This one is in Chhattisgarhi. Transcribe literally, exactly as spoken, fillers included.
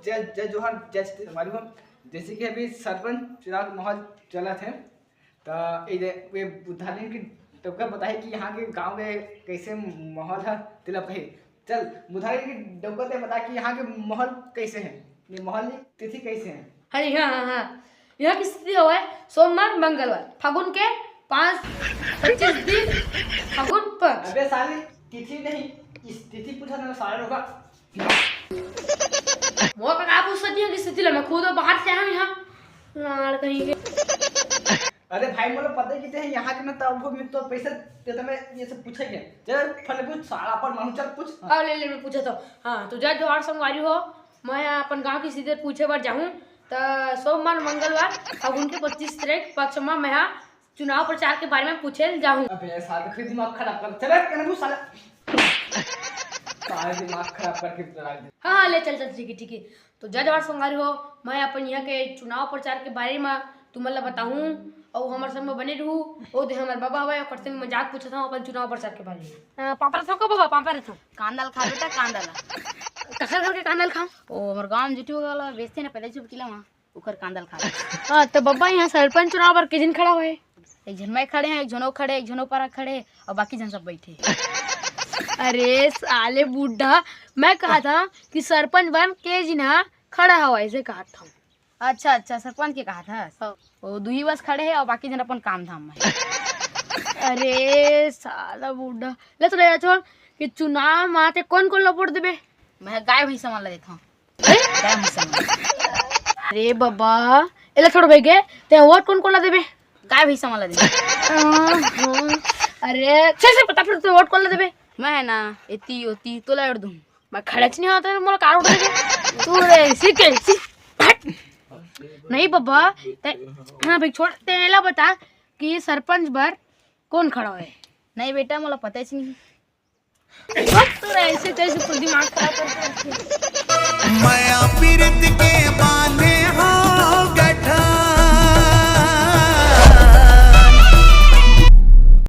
जय, जय जोहार, जय छत्तीसगढ़ संगवारी हो। जैसे कि अभी सरपंच चुनाव के माहौल चलत हे, त ये दे, ये बुधालिन के डउका बताही कि यहाँ के गाँव के कैसे माहौल है, तेला कही। चल, बुधालिन के डउका ते बता कि यहाँ के माहौल कैसे है, ये माहौल नहीं, तिथि कैसे है। अरे हाँ, हाँ, हाँ। यहाँ की स्थिति हवय सोमवार, मंगलवार, फागुन के पाँच, पच्चीस दिन, फागुन पक्ष। अबे साले, तिथि नहीं, स्थिति पूछा था साले लोग। मोर का का पूछ सकती है कि स्थिति ला, मैं खुद बाहर से आया हूँ यहाँ। लाड़ कहीं के। अरे भाई, मोला पता ही किते हैं यहाँ के, मैं तब वो मैं तो पैसा देता, मैं ये सब पूछे के। चल, फल पूछ, साला अपन मानू, चल पूछ। हाँ, ले, ले, मैं पूछा तो। हाँ, तो जय जोहार संगवारी हो, मैं अपन गांव की सीधे पूछे बर जाहूँ। त सोमवार, मंगलवार, फागुन के पच्चीस तारीख पक्ष में मैं हा चुनाव प्रचार के बारे में पूछे ल जाहूँ। अबे साले, फिर दिमाग खराब कर, चल रे, कने साला। साले दिमाग खराब करके चला गया। हाँ, हाँ, ले चल, चल, ठीक है, ठीक है। तो जय जोहार संगवारी हो, मैं अपन यहाँ के चुनाव प्रचार के बारे में तुमन ला बताहूँ, अउ हमर संग में बने रहू। ओ दे हमर बाबा हवय, ओकर से मैं मजाक पूछत हूँ अपन चुनाव प्रचार के बारे में। अ, पापा रथो का बाबा, पापा रथो। कांदा ल खा बेटा, कांदा ल। कखर घर के कांदा ल खाऊं? ओ, हमर गांव में जुटी हो गला, बेचते ना पहले चुप किला वहाँ, ओकर कांदा ल खा। हाँ, तो बाबा यहाँ सरपंच चुनाव बर के झन खड़ा होए? एक झन मैं खड़े हैं, एक झन ओ खड़े, एक झन ओ पारा खड़े, और बाकी झन सब बैठे। अरे साले बूढ़ा, मैं कहा था कि सरपंच बर के झन हा खड़ा हवा, ऐसे कहा था। अच्छा, अच्छा, सरपंच के कहा था। हाँ। वो दुही बस खड़े हैं और बाकी झन अपन काम धाम में। अरे साला बूढ़ा, ले तो ले छोड़ कि चुनाव में आते कौन कौन ला वोट देबे? मैं गाय भैंसा मन ला देता हूँ। गाय भैंसा मन। अरे बाबा, एला छोड़ भाई के, ते वोट कौन कौन ला देबे? गाय भैंसा मन ला देबे। हाँ, हाँ। अरे, सही से बता फिर, तू वोट कौन ला देबे? मैं है ना, एती ओती तोला ओट दूँ। मैं खड़े च नहीं होता, मोला कार उठ देबे। तू रे, ऐसी कैसी? हट। नहीं बाबा, ते, हाँ भाई, छोड़, ते एला बता कि सरपंच बर कौन खड़ा होए? नहीं बेटा, मोला पता ही नहीं। बस तू रे, ऐसे कैसे तू दिमाग खराब करके रखे? मया पीरत के बांधे